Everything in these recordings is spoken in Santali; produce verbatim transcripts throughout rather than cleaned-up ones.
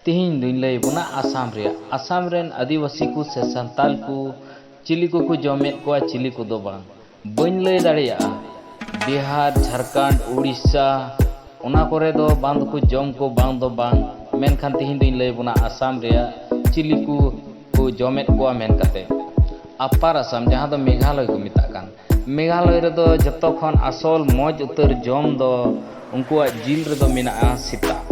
ᱛᱮᱦᱮᱧ ᱫᱩᱧ ᱞᱟᱹᱭ ᱵᱚᱱᱟ ᱟᱥᱟᱢ ᱨᱮᱭᱟᱜ, ᱟᱥᱟᱢ ᱨᱮᱱ ᱟᱹᱫᱤᱵᱟᱹᱥᱤ ᱠᱚ ᱥᱮ ᱥᱟᱱᱛᱟᱲ ᱠᱚ ᱪᱤᱞᱤ ᱠᱚᱠᱚ ᱡᱚᱢᱮᱫ ᱠᱚᱣᱟ, ᱪᱤᱞᱤ ᱠᱚᱫᱚ ᱵᱟᱝ, ᱵᱟᱹᱧ ᱞᱟᱹᱭ ᱫᱟᱲᱮᱭᱟᱜᱼᱟ᱾ ᱵᱤᱦᱟᱨ, ᱡᱷᱟᱲᱠᱷᱚᱸᱰ, ᱩᱲᱤᱥᱥᱟ, ᱚᱱᱟ ᱠᱚᱨᱮ ᱫᱚ ᱵᱟᱝ ᱫᱚᱠᱚ ᱡᱚᱢ ᱠᱚ, ᱵᱟᱝ ᱫᱚ ᱵᱟᱝ, ᱢᱮᱱᱠᱷᱟᱱ ᱛᱮᱦᱮᱧ ᱫᱩᱧ ᱞᱟᱹᱭ ᱵᱚᱱᱟ ᱟᱥᱟᱢ ᱨᱮᱭᱟᱜ ᱪᱤᱞᱤ ᱠᱚ ᱠᱚ ᱡᱚᱢᱮᱫ ᱠᱚᱣᱟ ᱢᱮᱱ ᱠᱟᱛᱮ᱾ ᱟᱯᱟᱨ ᱟᱥᱟᱢ, ᱡᱟᱦᱟᱸ ᱫᱚ ᱢᱮᱜᱷᱟᱞᱚᱭ ᱠᱚ ᱢᱮᱛᱟᱜ ᱠᱟᱱ, ᱢᱮᱜᱷᱟᱞᱚᱭ ᱨᱮᱫᱚ ᱡᱚᱛᱚ ᱠᱷᱚᱱ ᱟᱥᱚᱞ ᱢᱚᱡᱽ ᱩᱛᱟᱹᱨ ᱡᱚᱢ ᱫᱚ ᱩᱱᱠᱩᱣᱟᱜ ᱡᱤᱞ ᱨᱮᱫᱚ ᱢᱮᱱᱟᱜᱼᱟ ᱥᱮᱛᱟ᱾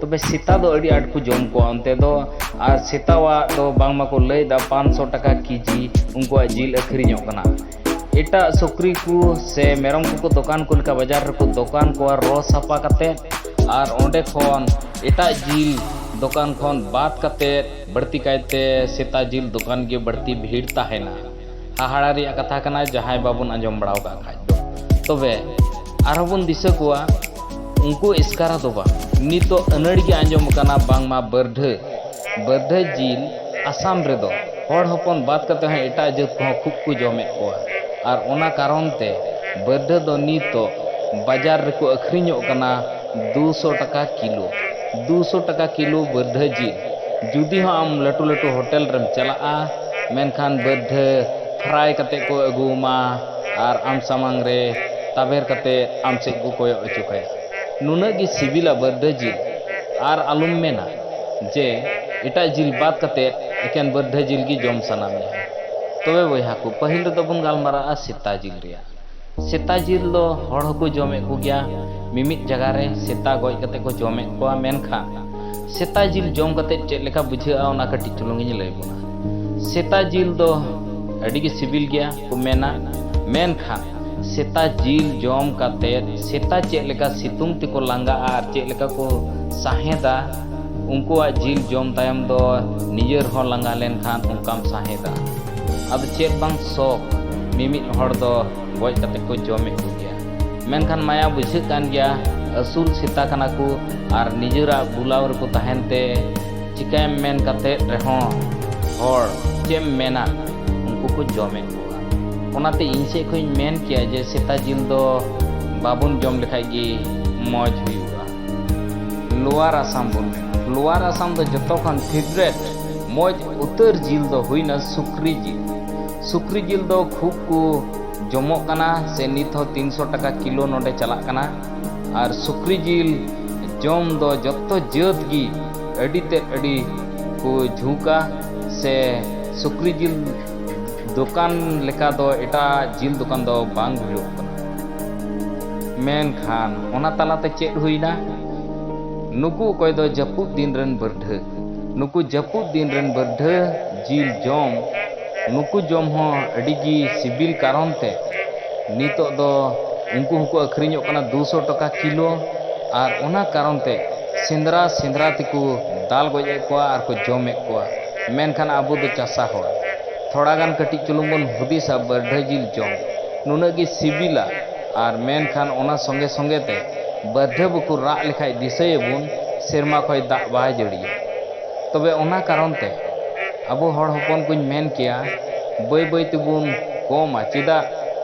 ᱛᱚᱵᱮ ᱥᱮᱛᱟ ᱫᱚ ᱟᱹᱰᱤ ᱟᱸᱴ ᱠᱚ ᱡᱚᱢ ᱠᱚᱣᱟ ᱚᱱᱛᱮ ᱫᱚ, ᱟᱨ ᱥᱮᱛᱟᱣᱟᱜ ᱫᱚ ᱵᱟᱝᱢᱟ ᱠᱚ ᱞᱟᱹᱭᱫᱟ ᱯᱟᱸᱪᱥᱚ ᱴᱟᱠᱟ ᱠᱮᱡᱤ ᱩᱱᱠᱩᱣᱟᱜ ᱡᱤᱞ ᱟᱹᱠᱷᱨᱤᱧᱚᱜ ᱠᱟᱱᱟ᱾ ᱮᱴᱟᱜ ᱥᱩᱠᱨᱤ ᱠᱚ ᱥᱮ ᱢᱮᱨᱚᱢ ᱠᱚᱠᱚ ᱫᱚᱠᱟᱱ ᱠᱚ ᱞᱮᱠᱟ ᱵᱟᱡᱟᱨ ᱨᱮᱠᱚ ᱫᱚᱠᱟᱱ ᱠᱚᱣᱟ ᱨᱚ ᱥᱟᱯᱷᱟ ᱠᱟᱛᱮ, ᱟᱨ ᱚᱸᱰᱮ ᱠᱷᱚᱱ ᱮᱴᱟᱜ ᱡᱤᱞ ᱫᱚᱠᱟᱱ ᱠᱷᱚᱱ ᱵᱟᱫ ᱠᱟᱛᱮ ᱵᱟᱹᱲᱛᱤ ᱠᱟᱭᱛᱮ ᱥᱮᱛᱟ ᱡᱤᱞ ᱫᱚᱠᱟᱱ ᱜᱮ ᱵᱟᱹᱲᱛᱤ ᱵᱷᱤᱲ ᱛᱟᱦᱮᱱᱟ᱾ ᱦᱟᱦᱟᱲᱟ ᱨᱮᱭᱟᱜ ᱠᱟᱛᱷᱟ ᱠᱟᱱᱟ, ᱡᱟᱦᱟᱸᱭ ᱵᱟᱵᱚᱱ ᱟᱸᱡᱚᱢ ᱵᱟᱲᱟ ᱟᱠᱟᱫ ᱠᱷᱟᱡ ᱫᱚ᱾ ᱛᱚᱵᱮ ᱟᱨᱦᱚᱸ ᱵᱚᱱ ᱫᱤᱥᱟᱹ ᱠᱚᱣᱟ, ᱩᱱᱠᱩ ᱮᱥᱠᱟᱨᱟ ᱫᱚ ᱵᱟᱝ, ᱱᱤᱛᱚᱜ ᱟᱹᱱᱟᱹᱲᱤ ᱜᱮ ᱟᱸᱡᱚᱢ ᱟᱠᱟᱱᱟ ᱵᱟᱝᱢᱟ ᱵᱟᱹᱨᱰᱷᱟᱹ, ᱵᱟᱹᱨᱰᱷᱟᱹ ᱡᱤᱞ ᱟᱥᱟᱢ ᱨᱮᱫᱚ ᱦᱚᱲ ᱦᱚᱯᱚᱱ ᱵᱟᱫ ᱠᱟᱛᱮ ᱦᱚᱸ ᱮᱴᱟᱜ ᱡᱟᱹᱛ ᱠᱚᱦᱚᱸ ᱠᱷᱩᱵ ᱠᱚ ᱡᱚᱢᱮᱫ ᱠᱚᱣᱟ᱾ ᱟᱨ ᱚᱱᱟ ᱠᱟᱨᱚᱱ ᱛᱮ ᱵᱟᱹᱨᱰᱷᱟᱹ ᱫᱚ ᱱᱤᱛᱚᱜ ᱵᱟᱡᱟᱨ ᱨᱮᱠᱚ ᱟᱹᱠᱷᱨᱤᱧᱚᱜ ᱠᱟᱱᱟ ᱫᱩᱥᱚ ᱴᱟᱠᱟ ᱠᱤᱞᱳ, ᱫᱩᱥᱚ ᱴᱟᱠᱟ ᱠᱤᱞᱳ ᱵᱟᱹᱨᱰᱷᱟᱹ ᱡᱤᱞ᱾ ᱡᱩᱫᱤ ᱦᱚᱸ ᱟᱢ ᱞᱟᱹᱴᱩ ᱞᱟᱹᱴᱩ ᱦᱳᱴᱮᱞ ᱨᱮᱢ ᱪᱟᱞᱟᱜᱼᱟ, ᱢᱮᱱᱠᱷᱟᱱ ᱵᱟᱹᱨᱰᱷᱟᱹ ᱯᱷᱨᱟᱭ ᱠᱟᱛᱮ ᱠᱚ ᱟᱹᱜᱩᱣᱟᱢᱟ ᱟᱨ ᱟᱢ ᱥᱟᱢᱟᱝ ᱨᱮ ᱛᱟᱵᱮᱨ ᱠᱟᱛᱮ ᱟᱢ ᱥᱮᱫ ᱠᱚ ᱠᱚᱭᱚᱜ ᱦᱚᱪᱚ ᱠᱟᱭᱟ᱾ ᱱᱩᱱᱟᱹᱜ ᱜᱮ ᱥᱤᱵᱤᱞᱟ ᱵᱟᱹᱨᱰᱷᱟᱹ ᱡᱤᱞ᱾ ᱟᱨ ᱟᱞᱚᱢ ᱢᱮᱱᱟ ᱡᱮ ᱮᱴᱟᱜ ᱡᱤᱞ ᱵᱟᱫ ᱠᱟᱛᱮ ᱮᱠᱮᱱ ᱵᱟᱹᱨᱰᱷᱟᱹ ᱡᱤᱞ ᱜᱮ ᱡᱚᱢ ᱥᱟᱱᱟ ᱢᱮᱭᱟ᱾ ᱛᱚᱵᱮ ᱵᱚᱭᱦᱟ ᱠᱚ, ᱯᱟᱹᱦᱤᱞ ᱨᱮᱫᱚ ᱵᱚᱱ ᱜᱟᱞᱢᱟᱨᱟᱜᱼᱟ ᱥᱮᱛᱟ ᱡᱤᱞ ᱨᱮᱭᱟᱜ᱾ ᱥᱮᱛᱟ ᱡᱤᱞ ᱫᱚ ᱦᱚᱲ ᱦᱚᱸᱠᱚ ᱡᱚᱢᱮᱫ ᱠᱚᱜᱮᱭᱟ, ᱢᱤᱢᱤᱫ ᱡᱟᱭᱜᱟ ᱨᱮ ᱥᱮᱛᱟ ᱜᱚᱡ ᱠᱟᱛᱮ ᱠᱚ ᱡᱚᱢᱮᱫ ᱠᱚᱣᱟ, ᱢᱮᱱᱠᱷᱟᱱ ᱥᱮᱛᱟ ᱡᱤᱞ ᱡᱚᱢ ᱠᱟᱛᱮ ᱪᱮᱫ ᱞᱮᱠᱟ ᱵᱩᱡᱷᱟᱹᱜᱼᱟ, ᱚᱱᱟ ᱠᱟᱹᱴᱤᱡ ᱪᱩᱞᱩᱝ ᱤᱧ ᱞᱟᱹᱭ ᱵᱚᱱᱟ᱾ ᱥᱮᱛᱟ ᱡᱤᱞ ᱫᱚ ᱟᱹᱰᱤ ᱜᱮ ᱥᱤᱵᱤᱞ ᱜᱮᱭᱟ ᱠᱚ ᱢᱮᱱᱟ, ᱢᱮᱱᱠᱷᱟᱱ ᱥᱮᱛᱟ ᱡᱤᱞ ᱡᱚᱢ ᱠᱟᱛᱮ ᱥᱮᱛᱟ ᱪᱮᱫ ᱞᱮᱠᱟ ᱥᱤᱛᱩᱝ ᱛᱮᱠᱚ ᱞᱟᱸᱜᱟᱜᱼᱟ ᱟᱨ ᱪᱮᱫ ᱞᱮᱠᱟ ᱠᱚ ᱥᱟᱦᱮᱫᱟ, ᱩᱱᱠᱩᱣᱟᱜ ᱡᱤᱞ ᱡᱚᱢ ᱛᱟᱭᱚᱢ ᱫᱚ ᱱᱤᱡᱮᱨ ᱦᱚᱸ ᱞᱟᱸᱜᱟ ᱞᱮᱱᱠᱷᱟᱱ ᱚᱱᱠᱟᱢ ᱥᱟᱦᱮᱫᱟ᱾ ᱟᱫᱚ ᱪᱮᱫ ᱵᱟᱝ ᱥᱚᱠ, ᱢᱤᱢᱤᱫ ᱦᱚᱲ ᱫᱚ ᱜᱚᱡ ᱠᱟᱛᱮ ᱠᱚ ᱡᱚᱢᱮᱫ ᱠᱚᱜᱮᱭᱟ᱾ ᱢᱮᱱᱠᱷᱟᱱ ᱢᱟᱭᱟ ᱵᱩᱡᱷᱟᱹᱜ ᱠᱟᱱ ᱜᱮᱭᱟ, ᱟᱹᱥᱩᱞ ᱥᱮᱛᱟ ᱠᱟᱱᱟ ᱠᱚ ᱟᱨ ᱱᱤᱡᱮᱨᱟᱜ ᱵᱩᱞᱟᱣ ᱨᱮᱠᱚ ᱛᱟᱦᱮᱱ ᱛᱮ ᱪᱤᱠᱟᱹᱭᱮᱢ ᱢᱮᱱ ᱠᱟᱛᱮ ᱨᱮᱦᱚᱸ ᱦᱚᱲ ᱪᱮᱫ ᱮᱢ ᱢᱮᱱᱟ, ᱩᱱᱠᱩ ᱠᱚ ᱡᱚᱢᱮᱫ ᱠᱚᱣᱟ᱾ ᱚᱱᱟᱛᱮ ᱤᱧ ᱥᱮᱫ ᱠᱷᱚᱱ ᱤᱧ ᱢᱮᱱ ᱠᱮᱭᱟ ᱡᱮ ᱥᱮᱛᱟ ᱡᱤᱞ ᱫᱚ ᱵᱟᱵᱚᱱ ᱡᱚᱢ ᱞᱮᱠᱷᱟᱡ ᱜᱮ ᱢᱚᱡᱽ ᱦᱩᱭᱩᱜᱼᱟ᱾ ᱞᱳᱣᱟᱨ ᱟᱥᱟᱢ ᱵᱚᱱ ᱢᱮᱱᱟ, ᱞᱳᱣᱟᱨ ᱟᱥᱟᱢ ᱫᱚ ᱡᱚᱛᱚ ᱠᱷᱚᱱ ᱯᱷᱮᱵᱟᱨᱮᱴ, ᱢᱚᱡᱽ ᱩᱛᱟᱹᱨ ᱡᱤᱞ ᱫᱚ ᱦᱩᱭᱱᱟ ᱥᱩᱠᱨᱤ ᱡᱤᱞ᱾ ᱥᱩᱠᱨᱤ ᱡᱤᱞ ᱫᱚ ᱠᱷᱩᱵ ᱠᱚ ᱡᱚᱢᱚᱜ ᱠᱟᱱᱟ, ᱥᱮ ᱱᱤᱛ ᱦᱚᱸ ᱛᱤᱱᱥᱚ ᱴᱟᱠᱟ ᱠᱤᱞᱳ ᱱᱚᱰᱮ ᱪᱟᱞᱟᱜ ᱠᱟᱱᱟ᱾ ᱟᱨ ᱥᱩᱠᱨᱤ ᱡᱤᱞ ᱡᱚᱢ ᱫᱚ ᱡᱚᱛᱚ ᱡᱟᱹᱛ ᱜᱮ ᱟᱹᱰᱤ ᱛᱮᱫ ᱟᱹᱰᱤ ᱠᱚ ᱡᱷᱩᱸᱠᱟ, ᱥᱮ ᱥᱩᱠᱨᱤ ᱡᱤᱞ ᱫᱚᱠᱟᱱ ᱞᱮᱠᱟ ᱫᱚ ᱮᱴᱟᱜ ᱡᱤᱞ ᱫᱚᱠᱟᱱ ᱫᱚ ᱵᱟᱝ ᱵᱷᱤᱲᱚᱜ ᱠᱟᱱᱟ᱾ ᱢᱮᱱᱠᱷᱟᱱ ᱚᱱᱟ ᱛᱟᱞᱟᱛᱮ ᱪᱮᱫ ᱦᱩᱭᱱᱟ? ᱱᱩᱠᱩ ᱚᱠᱚᱭ ᱫᱚ ᱡᱟᱹᱯᱩᱫ ᱫᱤᱱ ᱨᱮᱱ ᱵᱟᱹᱨᱰᱷᱟᱹ, ᱱᱩᱠᱩ ᱡᱟᱹᱯᱩᱫ ᱫᱤᱱ ᱨᱮᱱ ᱵᱟᱹᱨᱰᱷᱟᱹ ᱡᱤᱞ ᱡᱚᱢ, ᱱᱩᱠᱩ ᱡᱚᱢ ᱦᱚᱸ ᱟᱹᱰᱤ ᱜᱮ ᱥᱤᱵᱤᱞ ᱠᱟᱨᱚᱱ ᱛᱮ ᱱᱤᱛᱚᱜ ᱫᱚ ᱩᱱᱠᱩ ᱦᱚᱸᱠᱚ ᱟᱹᱠᱷᱨᱤᱧᱚᱜ ᱠᱟᱱᱟ ᱫᱩᱥᱚ ᱴᱟᱠᱟ ᱠᱤᱞᱳ᱾ ᱟᱨ ᱚᱱᱟ ᱠᱟᱨᱚᱱ ᱛᱮ ᱥᱮᱸᱫᱽᱨᱟ ᱥᱮᱸᱫᱽᱨᱟ ᱛᱮᱠᱚ ᱫᱟᱞ ᱜᱚᱡ ᱮᱫ ᱠᱚᱣᱟ ᱟᱨ ᱠᱚ ᱡᱚᱢᱮᱫ ᱠᱚᱣᱟ᱾ ᱢᱮᱱᱠᱷᱟᱱ ᱟᱵᱚ ᱫᱚ ᱪᱟᱥᱟ ᱦᱚᱲ, ᱛᱷᱚᱲᱟ ᱜᱟᱱ ᱠᱟᱹᱴᱤᱡ ᱪᱩᱞᱩᱝ ᱵᱚᱱ ᱦᱩᱫᱤᱥᱟ ᱵᱟᱹᱨᱰᱷᱟᱹ ᱡᱤᱞ ᱡᱚᱢ, ᱱᱩᱱᱟᱹᱜ ᱜᱮ ᱥᱤᱵᱤᱞᱟ᱾ ᱟᱨ ᱢᱮᱱᱠᱷᱟᱱ ᱚᱱᱟ ᱥᱚᱸᱜᱮ ᱥᱚᱸᱜᱮ ᱛᱮ ᱵᱟᱹᱨᱰᱷᱟᱹ ᱵᱟᱠᱚ ᱨᱟᱜ ᱞᱮᱠᱷᱟᱡ ᱫᱤᱥᱟᱹᱭᱟᱵᱚᱱ ᱥᱮᱨᱢᱟ ᱠᱷᱚᱡ ᱫᱟᱜ ᱵᱟᱭ ᱡᱟᱹᱲᱤᱭᱟ᱾ ᱛᱚᱵᱮ ᱚᱱᱟ ᱠᱟᱨᱚᱱ ᱛᱮ ᱟᱵᱚ ᱦᱚᱲ ᱦᱚᱯᱚᱱ ᱠᱚᱧ ᱢᱮᱱ ᱠᱮᱭᱟ, ᱵᱟᱹᱭ ᱵᱟᱹᱭ ᱛᱮᱵᱚᱱ ᱠᱚᱢᱟ᱾ ᱪᱮᱫᱟᱜ?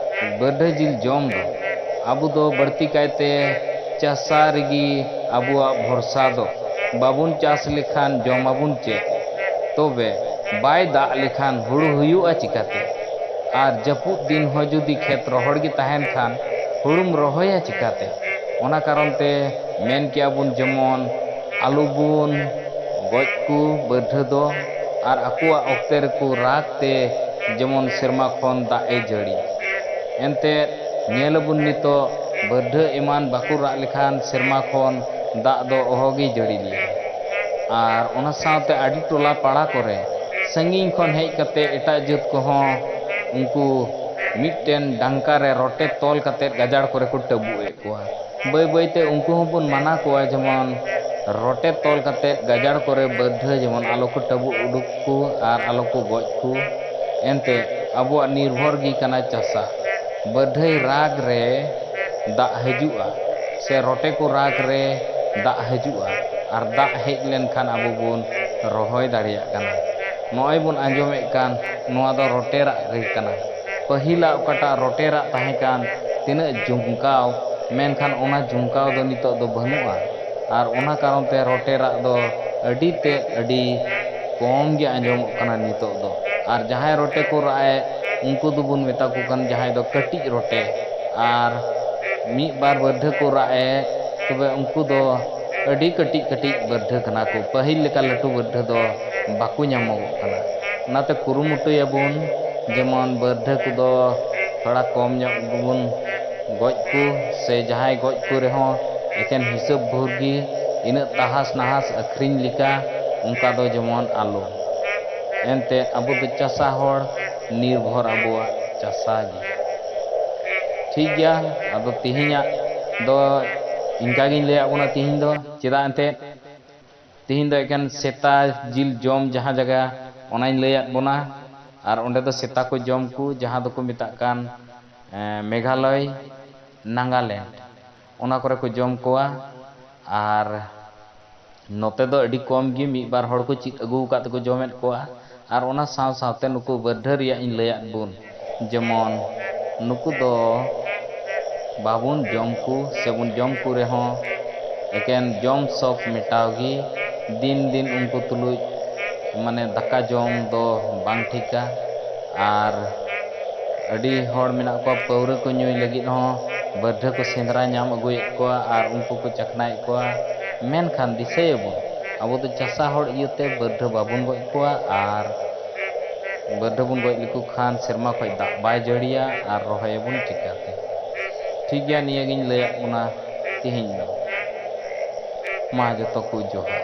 ᱵᱟᱹᱨᱰᱷᱟᱹ ᱡᱤᱞ ᱡᱚᱢ ᱫᱚ ᱟᱵᱚ ᱫᱚ ᱵᱟᱹᱲᱛᱤ ᱠᱟᱭᱛᱮ ᱪᱟᱥᱟ ᱨᱮᱜᱮ ᱟᱵᱚᱣᱟᱜ ᱵᱷᱚᱨᱥᱟ ᱫᱚ᱾ ᱵᱟᱵᱚᱱ ᱪᱟᱥ ᱞᱮᱠᱷᱟᱱ ᱡᱚᱢᱟᱵᱚᱱ ᱪᱮᱫ? ᱛᱚᱵᱮ ᱵᱟᱭ ᱫᱟᱜ ᱞᱮᱠᱷᱟᱱ ᱦᱩᱲᱩ ᱦᱩᱭᱩᱜᱼᱟ ᱪᱤᱠᱟᱹᱛᱮ? ᱟᱨ ᱡᱟᱹᱯᱩᱫ ᱫᱤᱱ ᱦᱚᱸ ᱡᱩᱫᱤ ᱠᱷᱮᱛ ᱨᱚᱦᱚᱲ ᱜᱮ ᱛᱟᱦᱮᱱ ᱠᱷᱟᱱ ᱦᱩᱲᱩᱢ ᱨᱚᱦᱚᱭᱟ ᱪᱤᱠᱟᱹᱛᱮ? ᱚᱱᱟ ᱠᱟᱨᱚᱱ ᱛᱮ ᱢᱮᱱ ᱠᱮᱭᱟ ᱵᱚᱱ ᱡᱮᱢᱚᱱ ᱟᱞᱚ ᱵᱚᱱ ᱜᱚᱡ ᱠᱚ ᱵᱟᱹᱨᱰᱷᱟᱹ ᱫᱚ, ᱟᱨ ᱟᱠᱚᱣᱟᱜ ᱚᱠᱛᱮ ᱨᱮᱠᱚ ᱨᱟᱜᱽ ᱛᱮ ᱡᱮᱢᱚᱱ ᱥᱮᱨᱢᱟ ᱠᱷᱚᱱ ᱫᱟᱜ ᱮ ᱡᱟᱹᱲᱤ᱾ ᱮᱱᱛᱮᱫ ᱧᱮᱞ ᱟᱵᱚᱱ ᱱᱤᱛᱚᱜ ᱵᱟᱹᱨᱰᱷᱟᱹ ᱮᱢᱟᱱ ᱵᱟᱠᱚ ᱨᱟᱜ ᱞᱮᱠᱷᱟᱱ ᱥᱮᱨᱢᱟ ᱠᱷᱚᱱ ᱫᱟᱜ ᱫᱚ ᱚᱦᱚᱜᱮ ᱡᱟᱹᱲᱤ ᱞᱮᱭᱟ᱾ ᱟᱨ ᱚᱱᱟ ᱥᱟᱶᱛᱮ ᱟᱹᱰᱤ ᱴᱚᱞᱟ ᱯᱟᱲᱟ ᱠᱚᱨᱮ ᱥᱟᱺᱜᱤᱧ ᱠᱷᱚᱱ ᱦᱮᱡ ᱠᱟᱛᱮ ᱮᱴᱟᱜ ᱡᱟᱹᱛ ᱠᱚᱦᱚᱸ ᱩᱱᱠᱩ ᱢᱤᱫᱴᱮᱱ ᱰᱟᱝᱠᱟ ᱨᱮ ᱨᱚᱴᱮ ᱛᱚᱞ ᱠᱟᱛᱮ ᱜᱟᱡᱟᱲ ᱠᱚᱨᱮ ᱠᱚ ᱴᱟᱹᱵᱩᱜ ᱮᱫ ᱠᱚᱣᱟ᱾ ᱵᱟᱹᱭ ᱵᱟᱹᱭᱛᱮ ᱩᱱᱠᱩ ᱦᱚᱸᱵᱚᱱ ᱢᱟᱱᱟ ᱠᱚᱣᱟ, ᱡᱮᱢᱚᱱ ᱨᱚᱴᱮ ᱛᱚᱞ ᱠᱟᱛᱮ ᱜᱟᱡᱟᱲ ᱠᱚᱨᱮ ᱵᱟᱹᱨᱰᱷᱟᱹ ᱡᱮᱢᱚᱱ ᱟᱞᱚ ᱠᱚ ᱴᱟᱹᱵᱩᱜ ᱩᱰᱩᱠ ᱠᱚ ᱟᱨ ᱟᱞᱚ ᱠᱚ ᱜᱚᱡ ᱠᱚ᱾ ᱮᱱᱛᱮ ᱟᱵᱚᱣᱟᱜ ᱱᱤᱨᱵᱷᱚᱨ ᱜᱮ ᱠᱟᱱᱟ ᱪᱟᱥᱟ᱾ ᱵᱟᱹᱨᱰᱷᱟᱹᱭ ᱨᱟᱜᱽ ᱨᱮ ᱫᱟᱜ ᱦᱤᱡᱩᱜᱼᱟ, ᱥᱮ ᱨᱚᱴᱮ ᱠᱚ ᱨᱟᱜᱽ ᱨᱮ ᱫᱟᱜ ᱦᱤᱡᱩᱜᱼᱟ, ᱟᱨ ᱫᱟᱜ ᱦᱮᱡ ᱞᱮᱱᱠᱷᱟᱱ ᱟᱵᱚ ᱵᱚᱱ ᱨᱚᱦᱚᱭ ᱫᱟᱲᱮᱭᱟᱜ ᱠᱟᱱᱟ᱾ ᱱᱚᱜᱼᱚᱭ ᱵᱚᱱ ᱟᱸᱡᱚᱢᱮᱫ ᱠᱟᱱ, ᱱᱚᱣᱟ ᱫᱚ ᱨᱚᱴᱮ ᱨᱟᱜ ᱜᱮ ᱠᱟᱱᱟ᱾ ᱯᱟᱹᱦᱤᱞᱟᱜ ᱚᱠᱟᱴᱟᱜ ᱨᱚᱴᱮ ᱨᱟᱜ ᱛᱟᱦᱮᱸ ᱠᱟᱱ, ᱛᱤᱱᱟᱹᱜ ᱡᱚᱢᱠᱟᱣ, ᱢᱮᱱᱠᱷᱟᱱ ᱚᱱᱟ ᱡᱚᱢᱠᱟᱣ ᱫᱚ ᱱᱤᱛᱚᱜ ᱫᱚ ᱵᱟᱹᱱᱩᱜᱼᱟ᱾ ᱟᱨ ᱚᱱᱟ ᱠᱟᱨᱚᱱ ᱛᱮ ᱨᱚᱴᱮ ᱨᱟᱜ ᱫᱚ ᱟᱹᱰᱤ ᱛᱮ ᱟᱹᱰᱤ ᱠᱚᱢ ᱜᱮ ᱟᱸᱡᱚᱢᱚᱜ ᱠᱟᱱᱟ ᱱᱤᱛᱚᱜ ᱫᱚ᱾ ᱟᱨ ᱡᱟᱦᱟᱸᱭ ᱨᱚᱴᱮ ᱠᱚ ᱨᱟᱜ ᱮᱫ, ᱩᱱᱠᱩ ᱫᱚᱵᱚᱱ ᱢᱮᱛᱟ ᱠᱚ ᱠᱟᱱ ᱡᱟᱦᱟᱸᱭ ᱫᱚ ᱠᱟᱹᱴᱤᱡ ᱨᱚᱴᱮ᱾ ᱟᱨ ᱢᱤᱫ ᱵᱟᱨ ᱵᱟᱹᱨᱰᱷᱟᱹ ᱠᱚ ᱨᱟᱜ ᱮᱫ, ᱛᱚᱵᱮ ᱩᱱᱠᱩ ᱫᱚ ᱟᱹᱰᱤ ᱠᱟᱹᱴᱤᱡ ᱠᱟᱹᱴᱤᱡ ᱵᱟᱹᱨᱰᱷᱟᱹ ᱠᱟᱱᱟ ᱠᱚ᱾ ᱯᱟᱹᱦᱤᱞ ᱞᱮᱠᱟ ᱞᱟᱹᱴᱩ ᱵᱟᱹᱨᱰᱷᱟᱹ ᱫᱚ ᱵᱟᱠᱚ ᱧᱟᱢᱚᱜᱚᱜ ᱠᱟᱱᱟ᱾ ᱚᱱᱟᱛᱮ ᱠᱩᱨᱩᱢᱩᱴᱩᱭᱟᱵᱚᱱ ᱡᱮᱢᱚᱱ ᱵᱟᱹᱨᱰᱷᱟᱹ ᱠᱚᱫᱚ ᱛᱷᱚᱲᱟ ᱠᱚᱢ ᱧᱚᱜ ᱜᱮᱵᱚᱱ ᱜᱚᱡ ᱠᱚ, ᱥᱮ ᱡᱟᱦᱟᱸᱭ ᱜᱚᱡ ᱠᱚ ᱨᱮᱦᱚᱸ ᱮᱠᱮᱱ ᱦᱤᱥᱟᱹᱵ ᱵᱷᱳᱨ ᱜᱮ, ᱤᱱᱟᱹᱜ ᱛᱟᱦᱟᱥ ᱱᱟᱦᱟᱥ ᱟᱹᱠᱷᱨᱤᱧ ᱞᱮᱠᱟ ᱚᱱᱠᱟ ᱫᱚ ᱡᱮᱢᱚᱱ ᱟᱞᱚ᱾ ᱮᱱᱛᱮᱫ ᱟᱵᱚ ᱫᱚ ᱪᱟᱥᱟ ᱦᱚᱲ, ᱱᱤᱨᱵᱷᱚᱨ ᱟᱵᱚᱣᱟᱜ ᱪᱟᱥᱟ ᱜᱮ᱾ ᱴᱷᱤᱠ ᱜᱮᱭᱟ, ᱟᱫᱚ ᱛᱮᱦᱮᱧᱟᱜ ᱫᱚ ᱤᱱᱠᱟ ᱜᱤᱧ ᱞᱟᱹᱭᱟᱫ ᱵᱚᱱᱟ ᱛᱮᱦᱮᱧ ᱫᱚ, ᱪᱮᱫᱟᱜ ᱮᱱᱛᱮᱫ ᱛᱮᱦᱮᱧ ᱫᱚ ᱮᱠᱮᱱ ᱥᱮᱛᱟ ᱡᱤᱞ ᱡᱚᱢ ᱡᱟᱦᱟᱸ ᱡᱟᱭᱜᱟ, ᱚᱱᱟᱧ ᱞᱟᱹᱭᱟᱫ ᱵᱚᱱᱟ᱾ ᱟᱨ ᱚᱸᱰᱮ ᱫᱚ ᱥᱮᱛᱟ ᱠᱚ ᱡᱚᱢ ᱠᱚ, ᱡᱟᱦᱟᱸ ᱫᱚᱠᱚ ᱢᱮᱛᱟᱜ ᱠᱟᱱ, ᱮᱸ, ᱢᱮᱜᱷᱟᱞᱚᱭ, ᱱᱟᱜᱟᱞᱮᱱᱰ, ᱚᱱᱟ ᱠᱚᱨᱮ ᱠᱚ ᱡᱚᱢ ᱠᱚᱣᱟ᱾ ᱟᱨ ᱱᱚᱛᱮ ᱫᱚ ᱟᱹᱰᱤ ᱠᱚᱢ ᱜᱮ ᱢᱤᱫ ᱵᱟᱨ ᱦᱚᱲ ᱠᱚ ᱪᱮᱫ ᱟᱹᱜᱩ ᱟᱠᱟᱫ ᱛᱮᱠᱚ ᱡᱚᱢᱮᱫ ᱠᱚᱣᱟ᱾ ᱟᱨ ᱚᱱᱟ ᱥᱟᱶ ᱥᱟᱶᱛᱮ ᱱᱩᱠᱩ ᱵᱟᱹᱨᱰᱷᱟᱹ ᱨᱮᱭᱟᱜ ᱤᱧ ᱞᱟᱹᱭᱟᱫ ᱵᱚᱱ, ᱡᱮᱢᱚᱱ ᱱᱩᱠᱩ ᱫᱚ ᱵᱟᱵᱚᱱ ᱡᱚᱢ ᱠᱚ, ᱥᱮᱵᱚᱱ ᱡᱚᱢ ᱠᱚ ᱨᱮᱦᱚᱸ ᱮᱠᱮᱱ ᱡᱚᱢ ᱥᱚᱠ ᱢᱮᱴᱟᱣ ᱜᱮ᱾ ᱫᱤᱱ ᱫᱤᱱ ᱩᱱᱠᱩ ᱛᱩᱞᱩᱡ ᱢᱟᱱᱮ ᱫᱟᱠᱟ ᱡᱚᱢ ᱫᱚ ᱵᱟᱝ ᱴᱷᱤᱠᱟ᱾ ᱟᱨ ᱟᱹᱰᱤ ᱦᱚᱲ ᱢᱮᱱᱟᱜ ᱠᱚᱣᱟ, ᱯᱟᱹᱣᱨᱟᱹ ᱠᱚ ᱧᱩᱭ ᱞᱟᱹᱜᱤᱫ ᱦᱚᱸ ᱵᱟᱹᱨᱰᱷᱟᱹ ᱠᱚ ᱥᱮᱸᱫᱽᱨᱟ ᱧᱟᱢ ᱟᱹᱜᱩᱭᱮᱫ ᱠᱚᱣᱟ ᱟᱨ ᱩᱱᱠᱩ ᱠᱚ ᱪᱟᱠᱷᱱᱟᱭᱮᱫ ᱠᱚᱣᱟ᱾ ᱢᱮᱱᱠᱷᱟᱱ ᱫᱤᱥᱟᱹᱭᱟᱵᱚᱱ, ᱟᱵᱚ ᱫᱚ ᱪᱟᱥᱟ ᱦᱚᱲ ᱤᱭᱟᱹᱛᱮ ᱵᱟᱹᱨᱰᱷᱟᱹ ᱵᱟᱵᱚᱱ ᱜᱚᱡ ᱠᱚᱣᱟ᱾ ᱟᱨ ᱵᱟᱹᱨᱰᱷᱟᱹ ᱵᱚᱱ ᱜᱚᱡ ᱞᱮᱠᱚ ᱠᱷᱟᱱ ᱥᱮᱨᱢᱟ ᱠᱷᱚᱱ ᱫᱟᱜ ᱵᱟᱭ ᱡᱟᱹᱲᱤᱭᱟ ᱟᱨ ᱨᱚᱦᱚᱭᱟᱵᱚᱱ ᱪᱤᱠᱟᱹᱛᱮ? ᱴᱷᱤᱠ ᱜᱮᱭᱟ, ᱱᱤᱭᱟᱹᱜᱤᱧ ᱞᱟᱹᱭᱟᱫ ᱵᱚᱱᱟ ᱛᱮᱦᱮᱧ ᱫᱚ᱾ ᱢᱟ ᱡᱚᱛᱚ ᱠᱚ ᱡᱚᱦᱟᱨ᱾